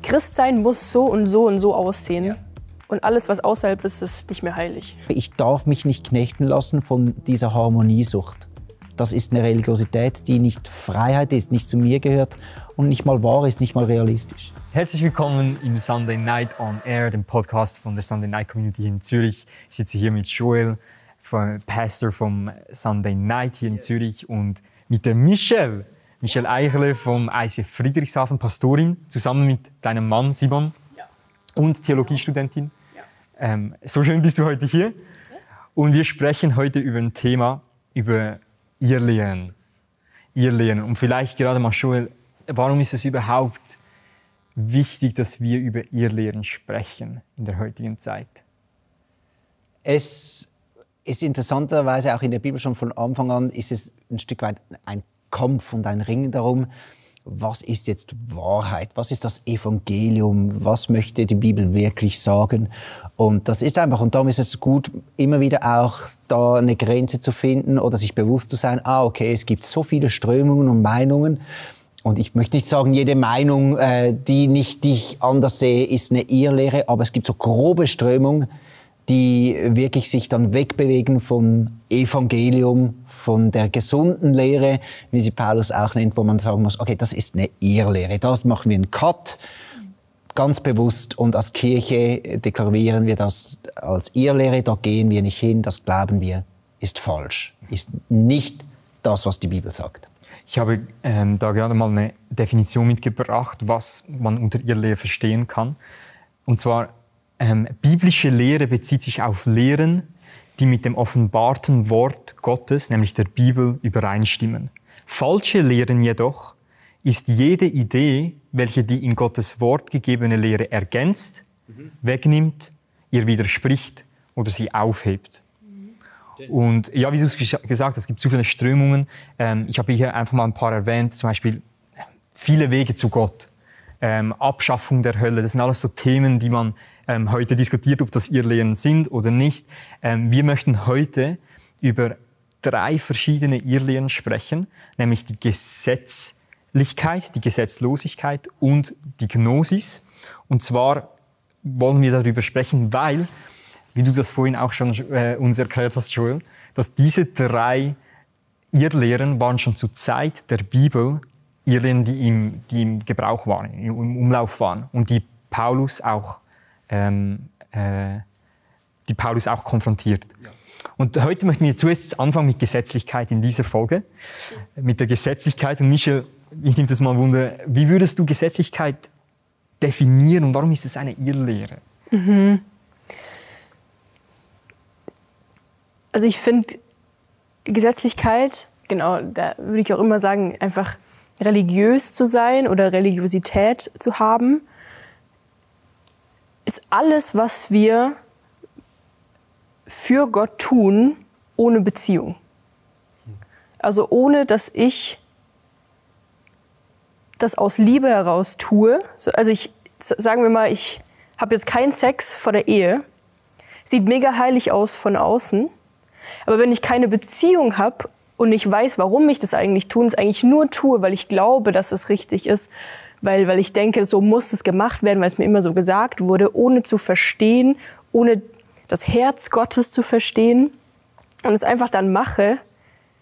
Christsein muss so und so und so aussehen. Ja. Und alles, was außerhalb ist, ist nicht mehr heilig. Ich darf mich nicht knechten lassen von dieser Harmoniesucht. Das ist eine Religiosität, die nicht Freiheit ist, nicht zu mir gehört und nicht mal wahr ist, nicht mal realistisch. Herzlich willkommen im Sunday Night on Air, dem Podcast von der Sunday Night Community hier in Zürich. Ich sitze hier mit Joel, Pastor vom Sunday Night hier in Zürich, und mit der Michelle Eichele vom ICF Friedrichshafen, Pastorin, zusammen mit deinem Mann Simon und Theologiestudentin. So schön bist du heute hier. Und wir sprechen heute über ein Thema, über Irrlehren. Und vielleicht gerade mal, Joel, warum ist es überhaupt wichtig, dass wir über Irrlehren sprechen in der heutigen Zeit? Es ist interessanterweise auch in der Bibel schon von Anfang an ist es ein Stück weit ein Kampf und ein Ringen darum, was ist jetzt Wahrheit, was ist das Evangelium, was möchte die Bibel wirklich sagen. Und das ist einfach, und darum ist es gut, immer wieder auch da eine Grenze zu finden oder sich bewusst zu sein, okay, es gibt so viele Strömungen und Meinungen. Und ich möchte nicht sagen, jede Meinung, die ich anders sehe, ist eine Irrlehre, aber es gibt so grobe Strömungen, die wirklich sich dann wegbewegen vom Evangelium, von der gesunden Lehre, wie sie Paulus auch nennt, wo man sagen muss, okay, das ist eine Irrlehre. Da machen wir einen Cut, ganz bewusst, und als Kirche deklarieren wir das als Irrlehre, da gehen wir nicht hin, das glauben wir, ist falsch, ist nicht das, was die Bibel sagt. Ich habe da gerade mal eine Definition mitgebracht, was man unter Irrlehre verstehen kann. Und zwar, biblische Lehre bezieht sich auf Lehren, die mit dem offenbarten Wort Gottes, nämlich der Bibel, übereinstimmen. Falsche Lehren jedoch ist jede Idee, welche die in Gottes Wort gegebene Lehre ergänzt, wegnimmt, ihr widerspricht oder sie aufhebt. Und ja, wie du es gesagt hast, es gibt so viele Strömungen. Ich habe hier einfach mal ein paar erwähnt, zum Beispiel viele Wege zu Gott, Abschaffung der Hölle. Das sind alles so Themen, die man heute diskutiert, ob das Irrlehren sind oder nicht. Wir möchten heute über 3 verschiedene Irrlehren sprechen, nämlich die Gesetzlichkeit, die Gesetzlosigkeit und die Gnosis. Und zwar wollen wir darüber sprechen, weil, wie du das vorhin auch schon uns erklärt hast, Joel, dass diese 3 Irrlehren waren schon zur Zeit der Bibel Irrlehren, die im Gebrauch waren, im Umlauf waren und die Paulus auch konfrontiert. Ja. Und heute möchten wir zuerst anfangen mit Gesetzlichkeit in dieser Folge, mit der Gesetzlichkeit. Und Michel, ich nehme das mal Wunder, wie würdest du Gesetzlichkeit definieren und warum ist es eine Irrlehre? Also ich finde Gesetzlichkeit, genau, da würde ich auch immer sagen, einfach religiös zu sein oder Religiosität zu haben, ist alles, was wir für Gott tun, ohne Beziehung. Also ohne, dass ich das aus Liebe heraus tue. Also sagen wir mal, ich habe jetzt keinen Sex vor der Ehe. Sieht mega heilig aus von außen. Aber wenn ich keine Beziehung habe und ich weiß, warum ich das eigentlich tue, es eigentlich nur tue, weil ich glaube, dass es richtig ist, weil ich denke, so muss es gemacht werden, weil es mir immer so gesagt wurde, ohne zu verstehen, ohne das Herz Gottes zu verstehen und es einfach dann mache,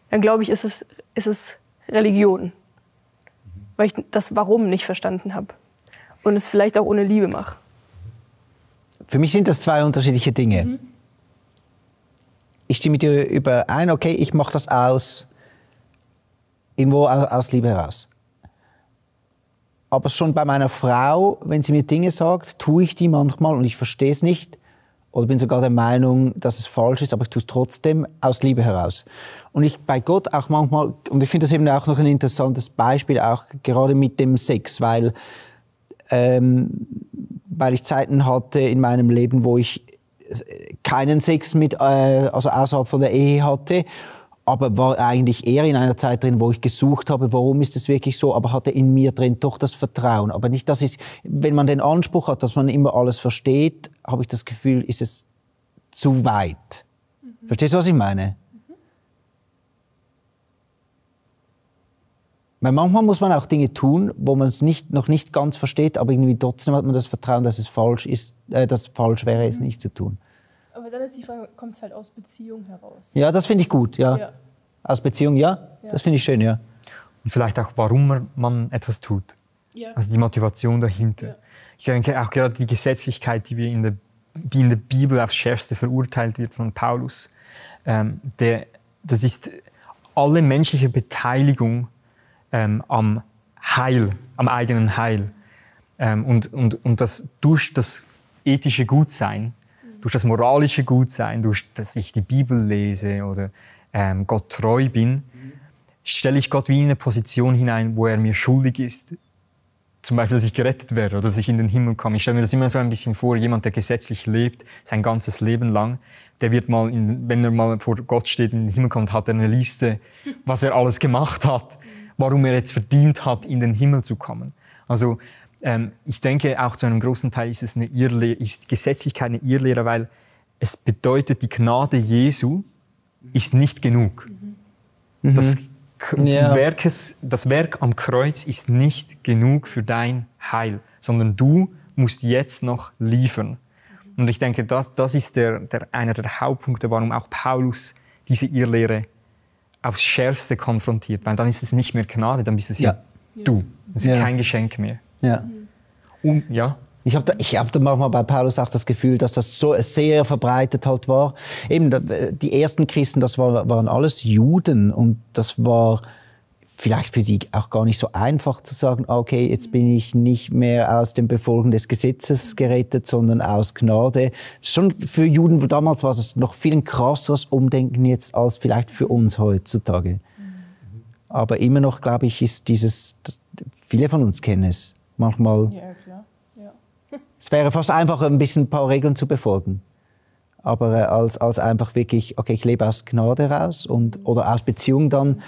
dann glaube ich, ist es Religion, weil ich das Warum nicht verstanden habe und es vielleicht auch ohne Liebe mache. Für mich sind das 2 unterschiedliche Dinge. Ich stimme dir überein, okay, ich mache das aus Liebe heraus. Aber schon bei meiner Frau, wenn sie mir Dinge sagt, tue ich die manchmal und ich verstehe es nicht oder bin sogar der Meinung, dass es falsch ist, aber ich tue es trotzdem aus Liebe heraus. Und ich bei Gott auch manchmal, und ich finde das eben auch noch ein interessantes Beispiel, auch gerade mit dem Sex, weil ich Zeiten hatte in meinem Leben, wo ich keinen Sex also außerhalb von der Ehe hatte, aber war eigentlich eher in einer Zeit drin, wo ich gesucht habe, warum ist es wirklich so, aber hatte in mir drin doch das Vertrauen. Aber nicht, dass wenn man den Anspruch hat, dass man immer alles versteht, habe ich das Gefühl, ist es zu weit. Verstehst du, was ich meine? Weil manchmal muss man auch Dinge tun, wo man es noch nicht ganz versteht, aber irgendwie trotzdem hat man das Vertrauen, dass es falsch ist, dass falsch wäre, es nicht zu tun. Aber dann ist die Frage, kommt es halt aus Beziehung heraus? Ja, das finde ich gut, ja. Ja. Aus Beziehung, ja. Das finde ich schön, ja. Und vielleicht auch, warum man etwas tut. Ja. Also die Motivation dahinter. Ja. Ich denke auch gerade die Gesetzlichkeit, die in der Bibel aufs Schärfste verurteilt wird von Paulus, das ist alle menschliche Beteiligung am Heil, am eigenen Heil. Und das durch das ethische Gutsein, durch das moralische Gutsein, durch dass ich die Bibel lese oder Gott treu bin, stelle ich Gott wie in eine Position hinein, wo er mir schuldig ist. Zum Beispiel, dass ich gerettet werde oder dass ich in den Himmel komme. Ich stelle mir das immer so ein bisschen vor, jemand, der gesetzlich lebt, sein ganzes Leben lang, der wird mal, wenn er mal vor Gott steht, in den Himmel kommt, hat er eine Liste, was er alles gemacht hat, warum er jetzt verdient hat, in den Himmel zu kommen. Also ich denke, auch zu einem großen Teil ist es ist Gesetzlichkeit eine Irrlehre, weil es bedeutet, die Gnade Jesu ist nicht genug. Das Werk am Kreuz ist nicht genug für dein Heil, sondern du musst jetzt noch liefern. Und ich denke, das ist einer der Hauptpunkte, warum auch Paulus diese Irrlehre aufs Schärfste konfrontiert. Weil dann ist es nicht mehr Gnade, dann bist es du. Es ist kein Geschenk mehr. Ja. Und, ja. Ich hab da manchmal bei Paulus auch das Gefühl, dass das so sehr verbreitet halt war. Eben, die ersten Christen, das waren alles Juden und das war vielleicht für sie auch gar nicht so einfach zu sagen, okay, jetzt bin ich nicht mehr aus dem Befolgen des Gesetzes gerettet, sondern aus Gnade. Schon für Juden damals war es noch viel ein krasseres Umdenken jetzt als vielleicht für uns heutzutage. Aber immer noch, glaube ich, ist viele von uns kennen es. Manchmal. Ja, klar. Ja. Es wäre fast einfacher, ein paar Regeln zu befolgen. Aber als einfach wirklich, okay, ich lebe aus Gnade raus oder aus Beziehung dann.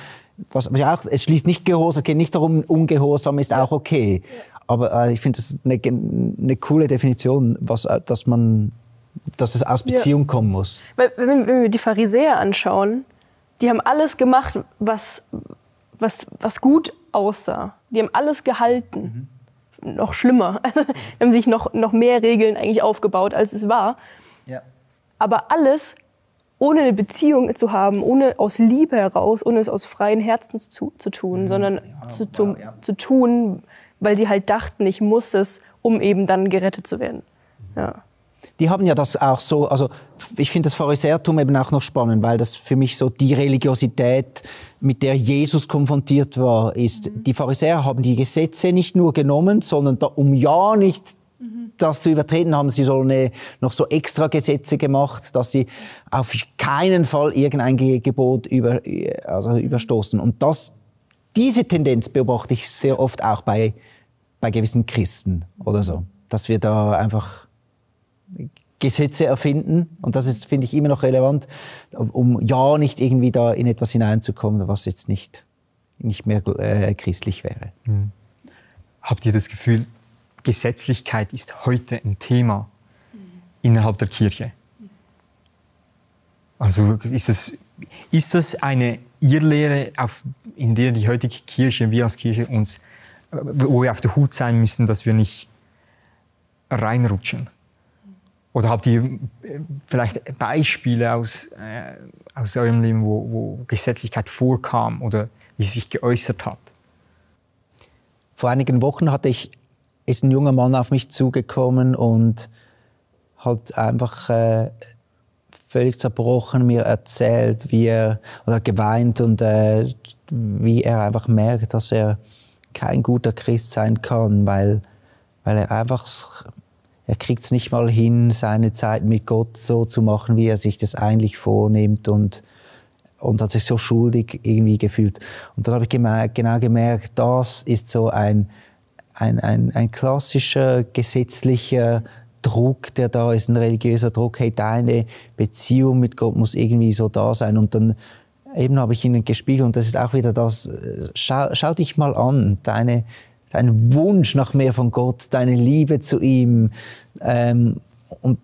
Es schließt nicht Gehorsam, es geht nicht darum, Ungehorsam ist auch okay. Aber ich finde das eine coole Definition, dass es aus Beziehung kommen muss. Weil, wenn wir die Pharisäer anschauen, die haben alles gemacht, was gut aussah. Die haben alles gehalten. Noch schlimmer. Also, die haben sich noch mehr Regeln eigentlich aufgebaut, als es war. Ja. Aber alles ohne eine Beziehung zu haben, ohne aus Liebe heraus, ohne es aus freien Herzens zu tun, sondern zu tun, weil sie halt dachten, ich muss es, um eben dann gerettet zu werden. Ja. Die haben ja das auch so, also ich finde das Pharisäertum eben auch noch spannend, weil das für mich so die Religiosität, mit der Jesus konfrontiert war, ist. Die Pharisäer haben die Gesetze nicht nur genommen, sondern um ja nicht das zu übertreten, haben sie noch so extra Gesetze gemacht, dass sie auf keinen Fall irgendein Gebot überstoßen. Und diese Tendenz beobachte ich sehr oft auch bei gewissen Christen oder so, dass wir da einfach Gesetze erfinden. Und das ist, finde ich, immer noch relevant, um ja nicht irgendwie da in etwas hineinzukommen, was jetzt nicht mehr christlich wäre. Habt ihr das Gefühl, Gesetzlichkeit ist heute ein Thema innerhalb der Kirche? Also ist das eine Irrlehre, in der die heutige Kirche, wir als Kirche wo wir auf der Hut sein müssen, dass wir nicht reinrutschen? Oder habt ihr vielleicht Beispiele aus eurem Leben, wo Gesetzlichkeit vorkam oder wie sie sich geäußert hat? Vor einigen Wochen ist ein junger Mann auf mich zugekommen und hat einfach völlig zerbrochen mir erzählt, oder geweint und wie er einfach merkt, dass er kein guter Christ sein kann, weil er einfach er kriegt es nicht mal hin, seine Zeit mit Gott so zu machen, wie er sich das eigentlich vornimmt und hat sich so schuldig irgendwie gefühlt. Und dann habe ich genau gemerkt, das ist so ein klassischer gesetzlicher Druck, der da ist, ein religiöser Druck. Hey, deine Beziehung mit Gott muss irgendwie so da sein. Und dann eben habe ich ihnen gespiegelt, und das ist auch wieder das, schau dich mal an, dein Wunsch nach mehr von Gott, deine Liebe zu ihm. Und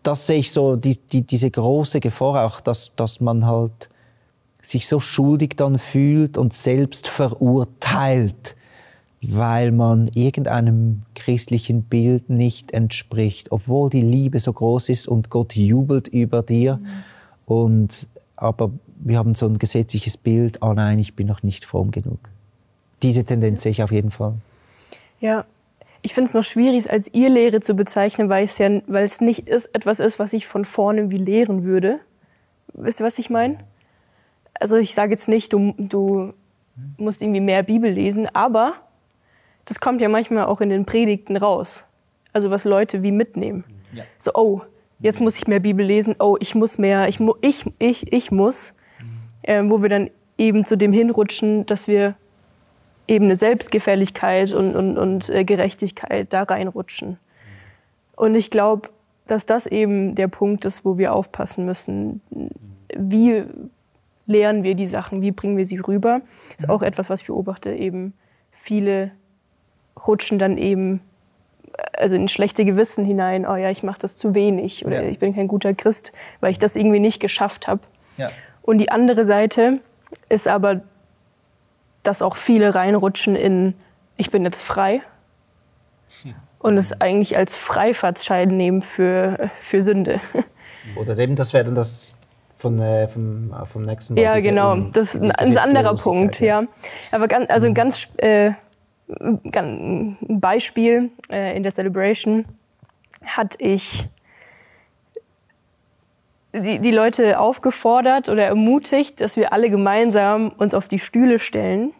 das sehe ich so, diese große Gefahr auch, dass man halt sich so schuldig dann fühlt und selbst verurteilt, weil man irgendeinem christlichen Bild nicht entspricht, obwohl die Liebe so groß ist und Gott jubelt über dir. Aber wir haben so ein gesetzliches Bild, nein, ich bin noch nicht fromm genug. Diese Tendenz sehe ich auf jeden Fall. Ja, ich finde es noch schwierig, es als Irrlehre zu bezeichnen, weil es nicht etwas ist, was ich von vorne wie lehren würde. Wisst ihr, was ich meine? Also ich sage jetzt nicht, du musst irgendwie mehr Bibel lesen, aber das kommt ja manchmal auch in den Predigten raus. Also was Leute wie mitnehmen. Ja. So, oh, jetzt muss ich mehr Bibel lesen, oh, ich muss mehr, ich muss. Wo wir dann eben zu dem hinrutschen, dass wir eben eine Selbstgefälligkeit und Gerechtigkeit da reinrutschen. Und ich glaube, dass das eben der Punkt ist, wo wir aufpassen müssen. Wie lehren wir die Sachen, wie bringen wir sie rüber? Das ist auch etwas, was ich beobachte, eben viele rutschen dann eben also in schlechte Gewissen hinein, oh ja, ich mache das zu wenig oder ich bin kein guter Christ, weil ich das irgendwie nicht geschafft habe. Ja. Und die andere Seite ist aber, dass auch viele reinrutschen in, ich bin jetzt frei und es eigentlich als Freifahrtschein nehmen für Sünde. Oder eben, das wäre dann das vom nächsten Mal. Ja, genau, das ist ein anderer Punkt. Ja. Aber ein Beispiel in der Celebration hatte ich die Leute aufgefordert oder ermutigt, dass wir alle gemeinsam uns auf die Stühle stellen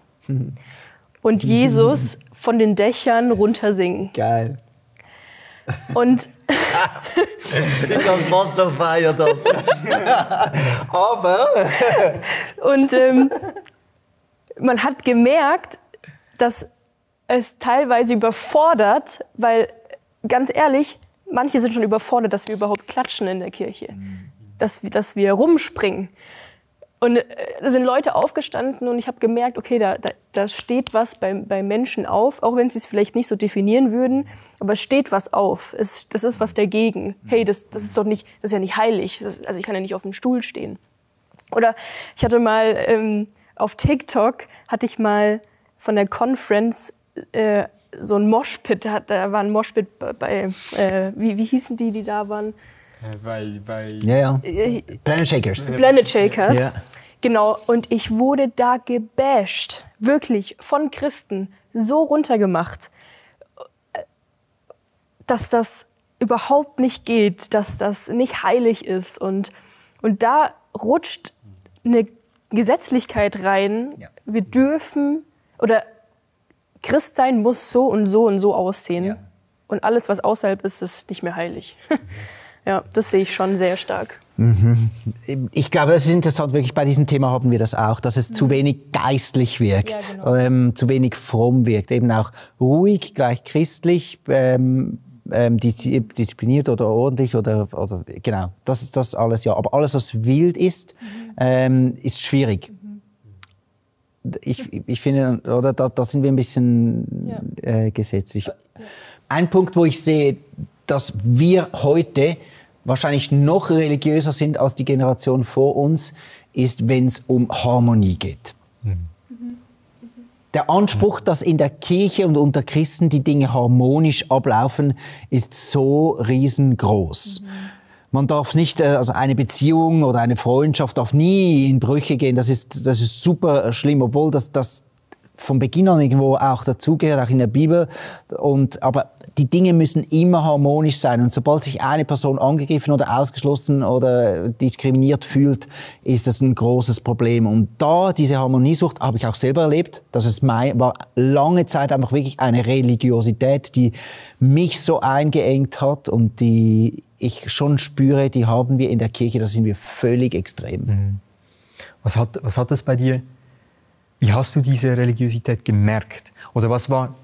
und Jesus von den Dächern runter singen. Geil. Und ich glaube, Master feiert das. Aber und man hat gemerkt, dass es teilweise überfordert, weil, ganz ehrlich, manche sind schon überfordert, dass wir überhaupt klatschen in der Kirche, dass wir rumspringen. Und da sind Leute aufgestanden und ich habe gemerkt, okay, da steht was bei Menschen auf, auch wenn sie es vielleicht nicht so definieren würden, aber es steht was auf. Das ist was dagegen. Hey, das ist doch nicht, das ist ja nicht heilig. Also ich kann ja nicht auf dem Stuhl stehen. Oder ich hatte mal auf TikTok hatte ich mal von der Conference so ein Moshpit, da war ein Moshpit bei wie hießen die da waren? Ja. Planet Shakers. Planet Shakers. Ja. Genau, und ich wurde da gebasht, wirklich von Christen so runtergemacht, dass das überhaupt nicht geht, dass das nicht heilig ist und da rutscht eine Gesetzlichkeit rein. Ja. Wir dürfen oder Christ sein muss so und so und so aussehen. Ja. Und alles, was außerhalb ist, ist nicht mehr heilig. Ja, das sehe ich schon sehr stark. Ich glaube, das ist interessant, wirklich bei diesem Thema haben wir das auch, dass es zu wenig geistlich wirkt, ja, genau. Zu wenig fromm wirkt. Eben auch ruhig, gleich christlich, diszipliniert oder ordentlich oder genau, das ist das alles, ja. Aber alles, was wild ist, ist schwierig. Ich finde, oder da sind wir ein bisschen gesetzlich. Ein Punkt, wo ich sehe, dass wir heute wahrscheinlich noch religiöser sind als die Generation vor uns, ist, wenn es um Harmonie geht. Der Anspruch, dass in der Kirche und unter Christen die Dinge harmonisch ablaufen, ist so riesengroß. Man darf nicht, also eine Beziehung oder eine Freundschaft darf nie in Brüche gehen. Das ist super schlimm, obwohl das von Beginn an irgendwo auch dazugehört, auch in der Bibel. Aber die Dinge müssen immer harmonisch sein. Und sobald sich eine Person angegriffen oder ausgeschlossen oder diskriminiert fühlt, ist das ein großes Problem. Und da diese Harmoniesucht habe ich auch selber erlebt. War lange Zeit einfach wirklich eine Religiosität, die mich so eingeengt hat und die ich schon spüre, die haben wir in der Kirche, da sind wir völlig extrem. Was hat das bei dir? Wie hast du diese Religiosität gemerkt? Oder was waren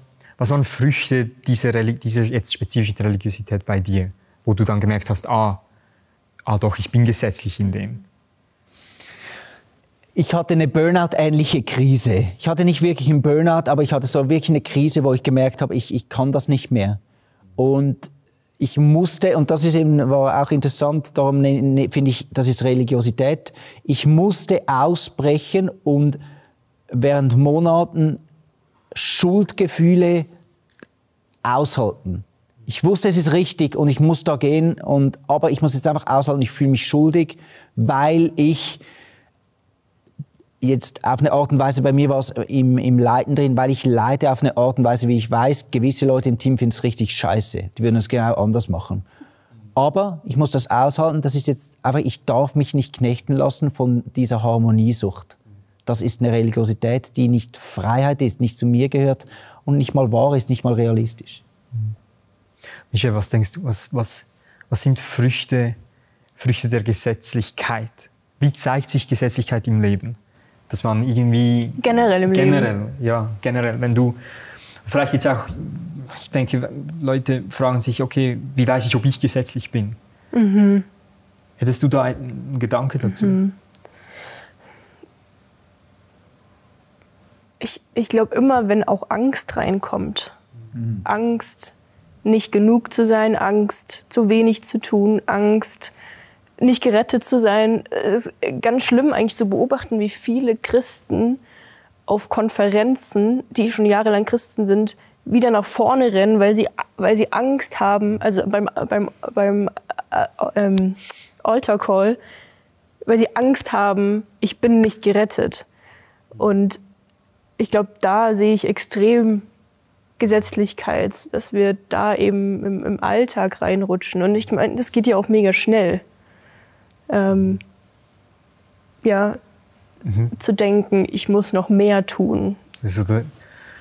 Früchte dieser jetzt spezifischen Religiosität bei dir, wo du dann gemerkt hast, doch, ich bin gesetzlich in dem? Ich hatte eine Burnout-ähnliche Krise. Ich hatte nicht wirklich einen Burnout, aber ich hatte so wirklich eine Krise, wo ich gemerkt habe, ich kann das nicht mehr. Und ich musste, und das ist eben, war auch interessant, darum finde ich, das ist Religiosität, ich musste ausbrechen und während Monaten Schuldgefühle aushalten. Ich wusste, es ist richtig und ich muss da gehen, aber ich muss jetzt einfach aushalten, ich fühle mich schuldig, weil ich jetzt auf eine Art und Weise, bei mir war es im Leiten drin, weil ich leite auf eine Art und Weise, wie ich weiß, gewisse Leute im Team finden es richtig scheiße. Die würden es genau anders machen. Aber ich muss das aushalten, das ist jetzt einfach, ich darf mich nicht knechten lassen von dieser Harmoniesucht. Das ist eine Religiosität, die nicht Freiheit ist, nicht zu mir gehört und nicht mal wahr ist, nicht mal realistisch. Michael, was denkst du, was sind Früchte der Gesetzlichkeit? Wie zeigt sich Gesetzlichkeit im Leben? Dass man irgendwie... Generell im Leben. Ja, generell. Wenn du... Vielleicht jetzt auch... Ich denke, Leute fragen sich, okay, wie weiß ich, ob ich gesetzlich bin? Mhm. Hättest du da einen Gedanke dazu? Mhm. Ich glaube immer, wenn auch Angst reinkommt. Mhm. Angst, nicht genug zu sein, Angst, zu wenig zu tun, Angst... nicht gerettet zu sein. Es ist ganz schlimm eigentlich zu beobachten, wie viele Christen auf Konferenzen, die schon jahrelang Christen sind, wieder nach vorne rennen, weil sie Angst haben, also beim Altar Call, weil sie Angst haben, ich bin nicht gerettet. Und ich glaube, da sehe ich extrem Gesetzlichkeit, dass wir da eben im Alltag reinrutschen. Und ich meine, das geht ja auch mega schnell. Zu denken, ich muss noch mehr tun.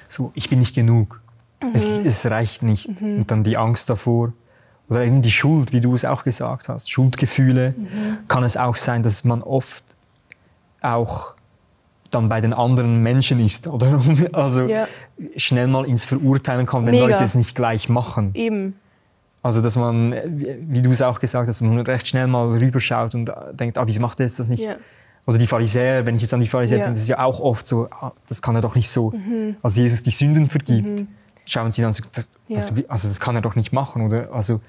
So, ich bin nicht genug. Es reicht nicht. Und dann die Angst davor. Oder eben die Schuld, wie du es auch gesagt hast. Schuldgefühle. Kann es auch sein, dass man oft auch dann bei den anderen Menschen ist. Oder? Also schnell mal ins Verurteilen kommt, wenn Leute es nicht gleich machen. Eben. Also, dass man, wie du es auch gesagt hast, man recht schnell mal rüberschaut und denkt, wieso macht er jetzt das nicht? Yeah. Oder die Pharisäer, wenn ich jetzt an die Pharisäer denke, das ist ja auch oft so, das kann er doch nicht so. Als Jesus die Sünden vergibt, schauen sie dann so, also das kann er doch nicht machen, oder? Also,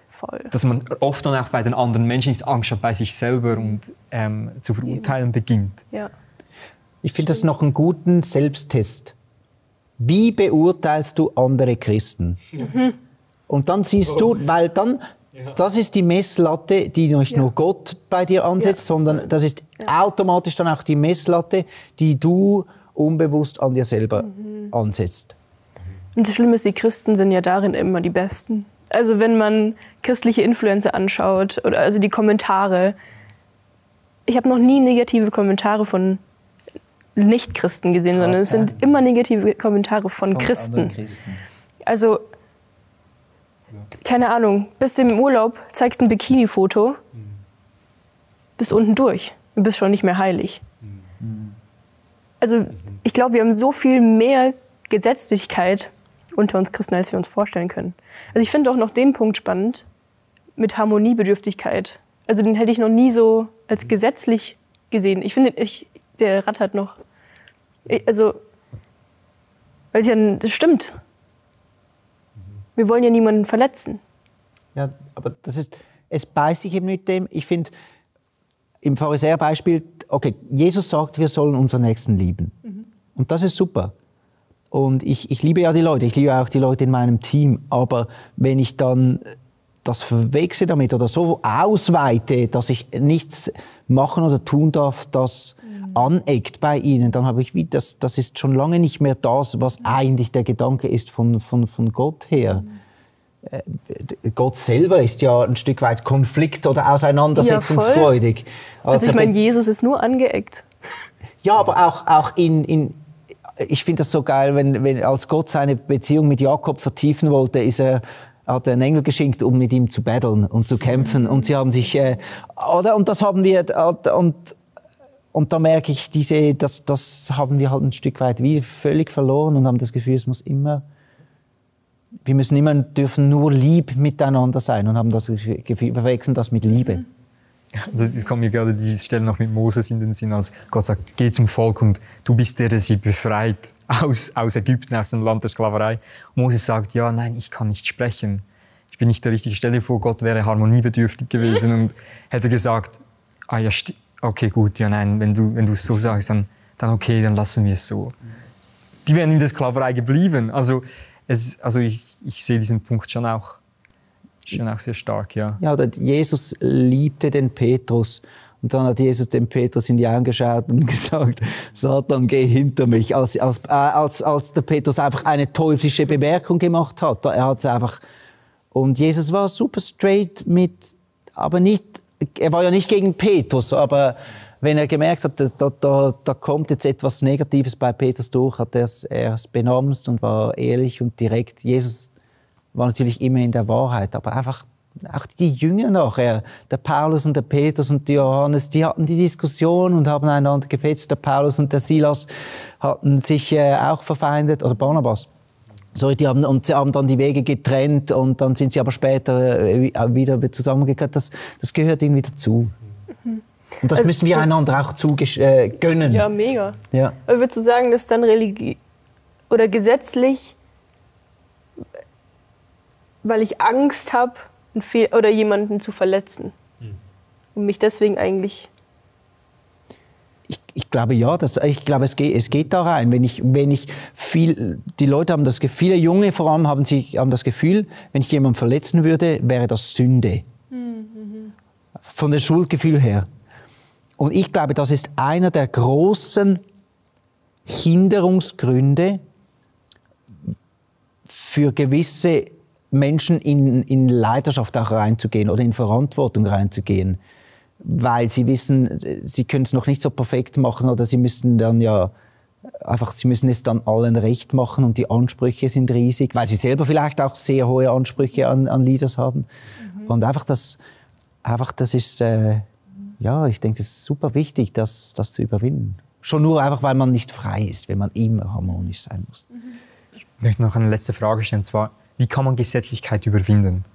voll. Dass man oft dann auch bei den anderen Menschen ist, anstatt bei sich selber und zu verurteilen beginnt. Ja. Ich finde das noch einen guten Selbsttest. Wie beurteilst du andere Christen? Und dann siehst du, weil dann, das ist die Messlatte, die nicht nur Gott bei dir ansetzt, sondern das ist automatisch dann auch die Messlatte, die du unbewusst an dir selber ansetzt. Und das Schlimme ist, die Christen sind ja darin immer die Besten. Also wenn man christliche Influencer anschaut, oder also die Kommentare, ich habe noch nie negative Kommentare von Nicht-Christen gesehen, sondern es sind immer negative Kommentare von Christen. Also keine Ahnung, bist du im Urlaub, zeigst ein Bikini-Foto, bist unten durch und bist schon nicht mehr heilig. Also ich glaube, wir haben so viel mehr Gesetzlichkeit unter uns Christen, als wir uns vorstellen können. Also ich finde auch noch den Punkt spannend mit Harmoniebedürftigkeit. Also den hätte ich noch nie so als gesetzlich gesehen. Ich finde, der rattert noch. Also, weil es ja, das stimmt. Wir wollen ja niemanden verletzen. Ja, aber es beißt sich eben mit dem. Ich finde, im Pharisäerbeispiel, okay, Jesus sagt, wir sollen unseren Nächsten lieben. Und das ist super. Und ich liebe ja die Leute, ich liebe auch die Leute in meinem Team. Aber wenn ich dann das verwechsle damit oder so ausweite, dass ich nichts machen oder tun darf, das aneckt bei ihnen, dann habe ich wie das ist schon lange nicht mehr das, was eigentlich der Gedanke ist von Gott her. Gott selber ist ja ein Stück weit konflikt- oder auseinandersetzungsfreudig. Ja, also ich meine, Jesus ist nur angeeckt. Ja, aber auch ich finde das so geil, wenn als Gott seine Beziehung mit Jakob vertiefen wollte, hat er einen Engel geschickt, um mit ihm zu battlen und zu kämpfen. Und sie haben sich, und das haben wir, und da merke ich, das haben wir halt ein Stück weit wie völlig verloren und haben das Gefühl, wir dürfen nur lieb miteinander sein und haben das Gefühl, verwechseln das mit Liebe. Ja, das kommt mir gerade diese Stelle noch mit Moses in den Sinn, als Gott sagt, geh zum Volk und du bist der sie befreit aus Ägypten, aus dem Land der Sklaverei. Und Moses sagt, ja, nein, ich kann nicht sprechen. ich bin nicht der Richtige. Stell dir vor, Gott wäre harmoniebedürftig gewesen und hätte gesagt, ah ja, okay, gut, ja, nein, wenn du es so sagst, dann okay, dann lassen wir es so. Die wären in der Sklaverei geblieben. Also ich sehe diesen Punkt schon auch sehr stark, ja. Ja, Jesus liebte den Petrus. Und dann hat Jesus dem Petrus in die Augen geschaut und gesagt, Satan, geh hinter mich. Als der Petrus einfach eine teuflische Bemerkung gemacht hat. Er hat's einfach, und Jesus war super straight aber nicht, er war ja nicht gegen Petrus, aber wenn er gemerkt hat, da kommt jetzt etwas Negatives bei Petrus durch, hat er es benamst und war ehrlich und direkt. Jesus war natürlich immer in der Wahrheit, aber einfach auch die Jünger nachher, der Paulus und der Petrus und der Johannes, die hatten die Diskussion und haben einander gefetzt. Der Paulus und der Silas hatten sich auch verfeindet, oder Barnabas. So, sie haben dann die Wege getrennt und dann sind sie aber später wieder zusammengekommen. Das gehört irgendwie dazu. Und das müssen wir einander auch gönnen. Ja, mega. Ja. Aber würdest du sagen, dass dann oder gesetzlich, weil ich Angst habe, oder jemanden zu verletzen? Und mich deswegen eigentlich... Ich glaube ja, ich glaube es geht da rein. Die Leute haben das Gefühl, viele Junge vor allem haben das Gefühl, wenn ich jemanden verletzen würde, wäre das Sünde. Von dem Schuldgefühl her. Und ich glaube, das ist einer der großen Hinderungsgründe für gewisse Menschen in Leiterschaft auch reinzugehen oder in Verantwortung reinzugehen. Weil sie wissen, sie können es noch nicht so perfekt machen oder sie müssen es dann allen recht machen und die Ansprüche sind riesig, weil sie selber vielleicht auch sehr hohe Ansprüche an Leaders haben. Und das ist, ich denke, das ist super wichtig, das zu überwinden. Schon nur einfach, weil man nicht frei ist, wenn man immer harmonisch sein muss. Ich möchte noch eine letzte Frage stellen, und zwar, wie kann man Gesetzlichkeit überwinden?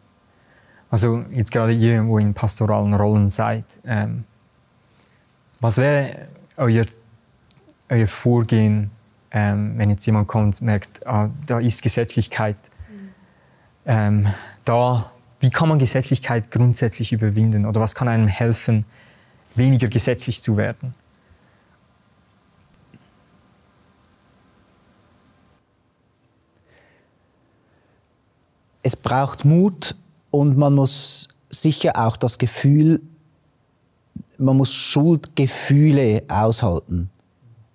Also jetzt gerade ihr, wo in pastoralen Rollen seid, was wäre euer Vorgehen, wenn jetzt jemand kommt und merkt, da ist Gesetzlichkeit, wie kann man Gesetzlichkeit grundsätzlich überwinden? Oder was kann einem helfen, weniger gesetzlich zu werden? Es braucht Mut und man muss sicher auch man muss Schuldgefühle aushalten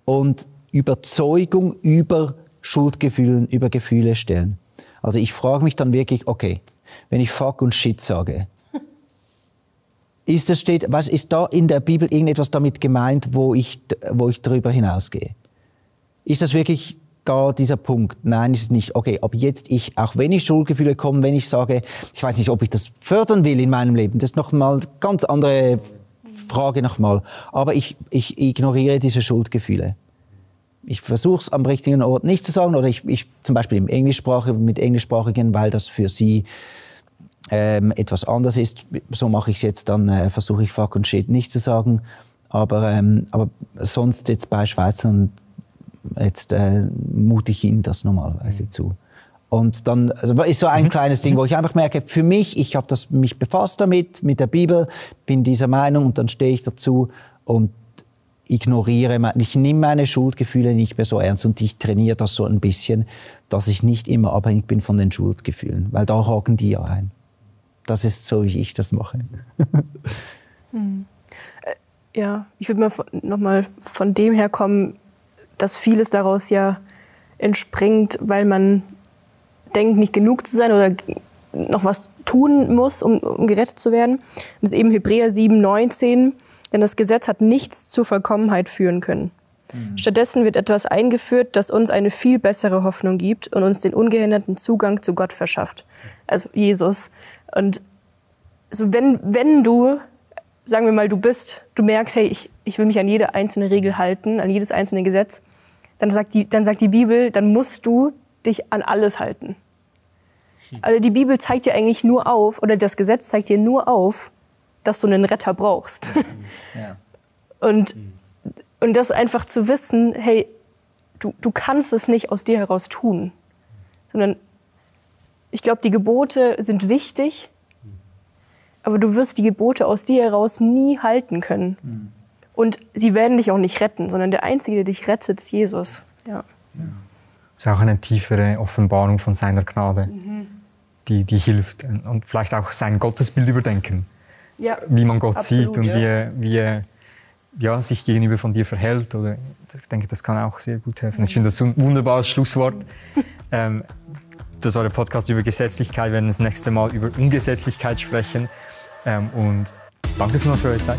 und Überzeugung über Schuldgefühlen, über Gefühle stellen. Also ich frage mich dann wirklich, okay, wenn ich Fuck und Shit sage, ist da in der Bibel irgendetwas damit gemeint, wo ich darüber hinausgehe? Ist das wirklich da dieser Punkt? Nein, ist es nicht. Okay, ab jetzt auch wenn ich Schuldgefühle kommen, wenn ich sage, ich weiß nicht, ob ich das fördern will in meinem Leben, das ist nochmal eine ganz andere Frage nochmal. Aber ich ignoriere diese Schuldgefühle. Ich versuche es am richtigen Ort nicht zu sagen, oder ich zum Beispiel mit Englischsprachigen, weil das für sie etwas anders ist. So mache ich es jetzt, dann versuche ich Fuck und Shit nicht zu sagen. Aber sonst jetzt bei Schweizern mute ich ihnen das normalerweise zu. Und dann ist so ein kleines Ding, wo ich einfach merke, für mich, ich habe mich befasst damit, mit der Bibel, bin dieser Meinung und dann stehe ich dazu und ich nehme meine Schuldgefühle nicht mehr so ernst und ich trainiere das so ein bisschen, dass ich nicht immer abhängig bin von den Schuldgefühlen, weil da haken die ja ein. Das ist so, wie ich das mache. Ja, ich würde noch mal von dem her kommen, dass vieles daraus ja entspringt, weil man denkt, nicht genug zu sein oder noch was tun muss, um gerettet zu werden. Das ist eben Hebräer 7,19, denn das Gesetz hat nichts zur Vollkommenheit führen können. Stattdessen wird etwas eingeführt, das uns eine viel bessere Hoffnung gibt und uns den ungehinderten Zugang zu Gott verschafft. Also Jesus. Und also wenn du, sagen wir mal, du merkst, hey, ich will mich an jede einzelne Regel halten, an jedes einzelne Gesetz, dann sagt die Bibel, dann musst du dich an alles halten. Also die Bibel zeigt dir eigentlich nur auf, oder das Gesetz zeigt dir nur auf, dass du einen Retter brauchst. Ja. Und das einfach zu wissen, hey, du kannst es nicht aus dir heraus tun, sondern Ich glaube, die Gebote sind wichtig, aber du wirst die Gebote aus dir heraus nie halten können. Und sie werden dich auch nicht retten, sondern der Einzige, der dich rettet, ist Jesus. Ja. Das ist auch eine tiefere Offenbarung von seiner Gnade, die hilft. Und vielleicht auch sein Gottesbild überdenken. Ja, wie man Gott absolut, sieht und wie er sich gegenüber von dir verhält. Oder, ich denke, das kann auch sehr gut helfen. Ich finde das ein wunderbares Schlusswort. Das war der Podcast über Gesetzlichkeit. Wir werden das nächste Mal über Ungesetzlichkeit sprechen. Und danke vielmals für eure Zeit.